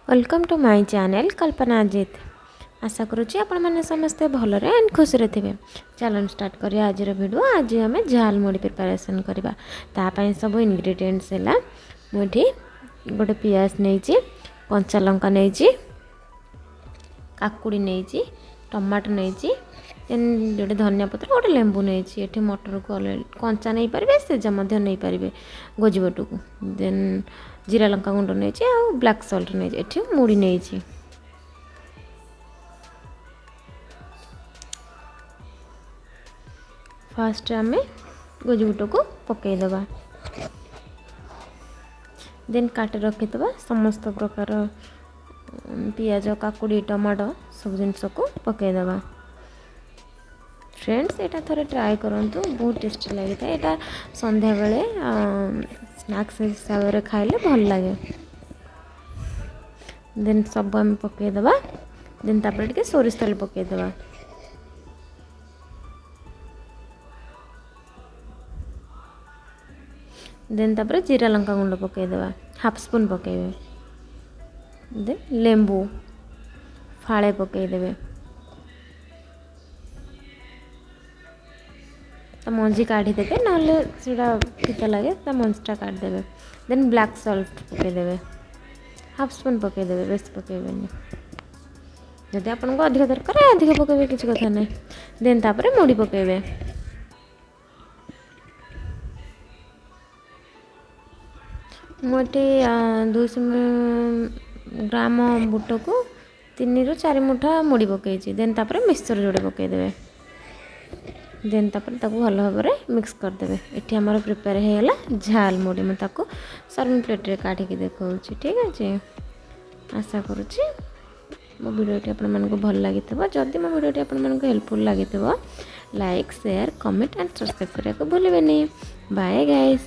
Welcome to my channel Kalpana Ajit. ଆଶା କରୁଛି ଆପଣମାନେ ସମସ୍ତେ ଭଲରେ ଆଣ୍ଡ ଖୁସିରେ ଥିବେ। ଚାଲନ୍ତୁ ଷ୍ଟାର୍ଟ କରିବା ଆଜିର ଭିଡ଼ିଓ। ଆଜି ଆମେ ଝାଲ ମୁଢ଼ି ପ୍ରିପାରେସନ୍ କରିବା। ତା ପାଇଁ ସବୁ ଇନଗ୍ରିଡ଼ିଏଣ୍ଟସ୍ ହେଲା, ମୁଁ ଏଠି ଗୋଟେ ପିଆଜ ନେଇଛି, କଞ୍ଚା ଲଙ୍କା ନେଇଛି, କାକୁଡ଼ି ନେଇଛି, ଟମାଟୋ ନେଇଛି, ଦେନ୍ ଗୋଟେ ଧନିଆ ପତ୍ର, ଗୋଟେ ଲେମ୍ବୁ ନେଇଛି। ଏଠି ମଟରକୁ ଅଲରେଡ଼ି କଞ୍ଚା ନେଇପାରିବେ, ସିଝା ମଧ୍ୟ ନେଇପାରିବେ ଗୋଜିବଟୁକୁ। ଦେନ୍ ଜିରା ଲଙ୍କା ଗୁଣ୍ଡ ନେଇଛି ଆଉ ବ୍ଲାକ୍ ସଲ୍ଟ ନେଇଛି। ଏଠି ମୁଢ଼ି ନେଇଛି। ଫାଷ୍ଟ ଆମେ ଗୋଜିବୁଟକୁ ପକାଇଦେବା, ଦେନ୍ କାଟି ରଖିଥିବା ସମସ୍ତ ପ୍ରକାର ପିଆଜ, କାକୁଡ଼ି, ଟମାଟୋ ସବୁ ଜିନିଷକୁ ପକାଇଦେବା। ଫ୍ରେଣ୍ଡସ୍, ଏଇଟା ଥରେ ଟ୍ରାଏ କରନ୍ତୁ, ବହୁତ ଟେଷ୍ଟି ଲାଗିଥାଏ। ଏଇଟା ସନ୍ଧ୍ୟାବେଳେ ସ୍ନାକ୍ସ ହିସାବରେ ଖାଇଲେ ଭଲ ଲାଗେ। ଦେନ୍ ସବୁ ଆମେ ପକାଇଦେବା। ଦେନ୍ ତାପରେ ଟିକେ ସୋରିଷ ତେଲ ପକାଇଦେବା। ଦେନ୍ ତାପରେ ଜିରା ଲଙ୍କା ଗୁଣ୍ଡ ପକାଇଦେବା, ହାଫ୍ ସ୍ପୁନ୍ ପକାଇବେ। ଦେନ୍ ଲେମ୍ବୁ ଫାଳେ ପକାଇଦେବେ, ତା ମଞ୍ଜି କାଢ଼ିଦେବେ, ନହେଲେ ସେଇଟା ପିତା ଲାଗେ, ତା ମଞ୍ଜିଟା କାଢ଼ିଦେବେ। ଦେନ୍ ବ୍ଲାକ୍ ସଲ୍ଟ ପକାଇଦେବେ, ହାଫ୍ ସ୍ପୁନ୍ ପକାଇଦେବେ, ବେଶୀ ପକାଇବେନି। ଯଦି ଆପଣଙ୍କୁ ଅଧିକ ଦରକାର ଅଧିକ ପକାଇବେ, କିଛି କଥା ନାହିଁ। ଦେନ୍ ତାପରେ ମୁଢ଼ି ପକାଇବେ। ମୁଁ ଏଠି 200 ଗ୍ରାମ ବୁଟକୁ 3ରୁ 4 ମୁଠା ମୁଢ଼ି ପକାଇଛି। ଦେନ୍ ତାପରେ ମିକ୍ସଚର୍ ଯୋଡ଼େ ପକାଇଦେବେ। ଦେନ୍ ତାପରେ ତାକୁ ଭଲ ଭାବରେ ମିକ୍ସ କରିଦେବେ। ଏଠି ଆମର ପ୍ରିପେୟାର ହେଇଗଲା ଝାଲ ମୁଢ଼ି। ମୁଁ ତାକୁ ସର୍ଭିଂ ପ୍ଲେଟ୍ରେ କାଢ଼ିକି ଦେଖାଉଛି। ଠିକ୍ ଅଛି, ଆଶା କରୁଛି ମୋ ଭିଡ଼ିଓଟି ଆପଣମାନଙ୍କୁ ଭଲ ଲାଗିଥିବ। ଯଦି ମୋ ଭିଡ଼ିଓଟି ଆପଣମାନଙ୍କୁ ହେଲ୍ପଫୁଲ୍ ଲାଗିଥିବ, like, share, comment and subscribe କରିବାକୁ ଭୁଲିବେନି। Bye guys.